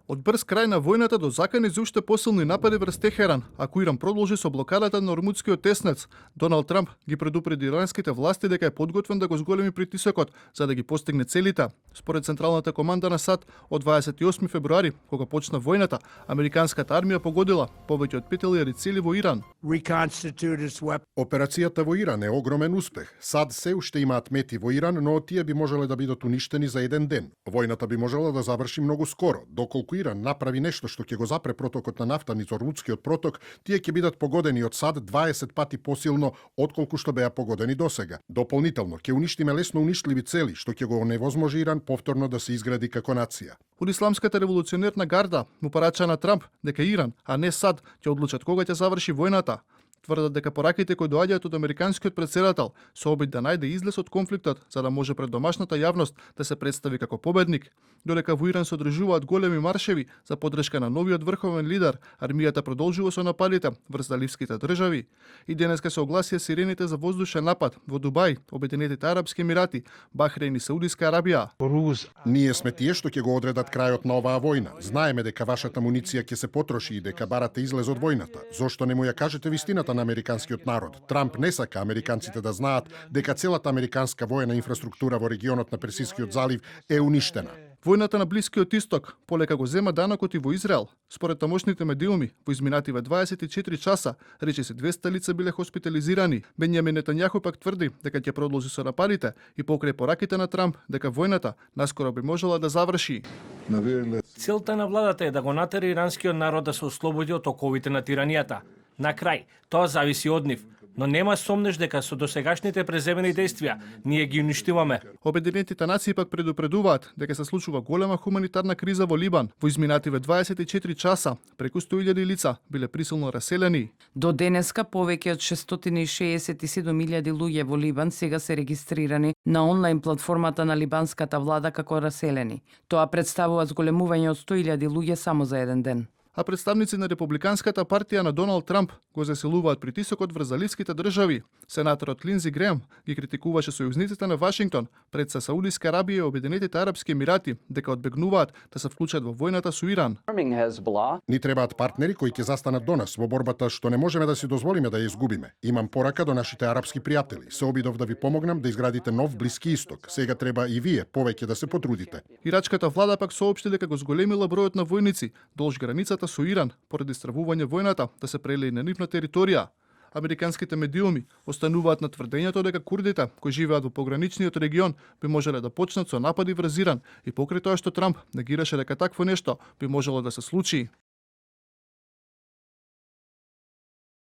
Од брз крај на војната до закани за уште посилни напади врз Техеран, ако Иран продолжи со блокадата на Ормудскиот теснец. Доналд Трамп ги предупреди иранските власти дека е подготвен да го зголеми притисокот за да ги постигне целите. Според Централната команда на САД, од 28 февруари, кога почна војната, американската армија погодила повеќе од 5.000 цели во Иран. Операцијата во Иран е огромен успех. САД се уште имаат мети во Иран, но тие би можеле да бидат уништени за еден ден. Војната би можела да заврши многу скоро. Доколку Иран направи нешто што ќе го запре протокот на нафта низ Ормудскиот проток, тие ќе бидат погодени од САД 20 пати посилно отколку што беа погодени досега. Дополнително ќе уништиме лесно уништливи цели што ќе го оневозможи Иран повторно да се изгради како нација. Од Исламската револуционерна гарда му порача на Трамп дека Иран, а не САД, ќе одлучат кога ќе заврши војната. Тврдат дека пораките кои доаѓаат од американскиот претседател се обид да најде излез од конфликтот за да може пред домашната јавност да се представи како победник. Додека во Иран се одржуваат големи маршеви за поддршка на новиот врховен лидер, армијата продолжува со нападите врз заливските држави. И денеска се огласија сирените за воздушен напад во Дубај, Обединетите арапски емирати, Бахрейн и Саудиска Арабија. Ние сме тие што ќе го одредат крајот на оваа војна. Знаеме дека вашата муниција ќе се потроши и дека барате излез од војната. Зошто не му ја кажете вистината на американскиот народ? Трамп не сака американците да знаат дека целата американска воена инфраструктура во регионот на Персискиот залив е уништена. Војната на Блискиот исток полека го зема данокот и во Израел. Според тамошните медиуми, во изминативе 24 часа, речиси 200 лица биле хоспитализирани. Бенјамин Нетањаху пак тврди дека ќе продолжи со нападите и покрај пораките на Трамп дека војната наскоро би можела да заврши. Целта на владата е да го натера иранскиот народ да се ослободи од оковите на тиранијата. На крај, тоа зависи од нив, но нема сомнеш дека со досегашните преземени действија ние ги уништуваме. Обединетите нации пак предупредуваат дека се случува голема хуманитарна криза во Либан. Во изминативе 24 часа преку 100.000 лица биле присилно раселени. До денеска повеќе од 667.000 луѓе во Либан сега се регистрирани на онлайн платформата на либанската влада како раселени. Тоа представува зголемување од 100.000 луѓе само за еден ден. А представници на Републиканската партија на Доналд Трамп го засилуваат притисокот врз заливските држави. Сенаторот Линдзи Греем ги критикуваше сојузниците на Вашингтон пред Саудиска Арабија и Обединетите арапски емирати дека одбегнуваат да се вклучат во војната со Иран. Ни требаат партнери кои ќе застанат до нас во борбата што не можеме да си дозволиме да ја изгубиме. Имам порака до нашите арапски пријатели. Се обидов да ви помогнам да изградите нов Блиски исток. Сега треба и вие повеќе да се потрудите. Ирачката влада пак соопшти дека го зголемила бројот на војници долж границата со Иран поради стравување војната да се прелее на нивна територија. Американските медиуми остануваат на тврдењето дека курдите кои живеат во пограничниот регион би можеле да почнат со напади врз Иран и покрај тоа што Трамп негираше дека такво нешто би можело да се случи.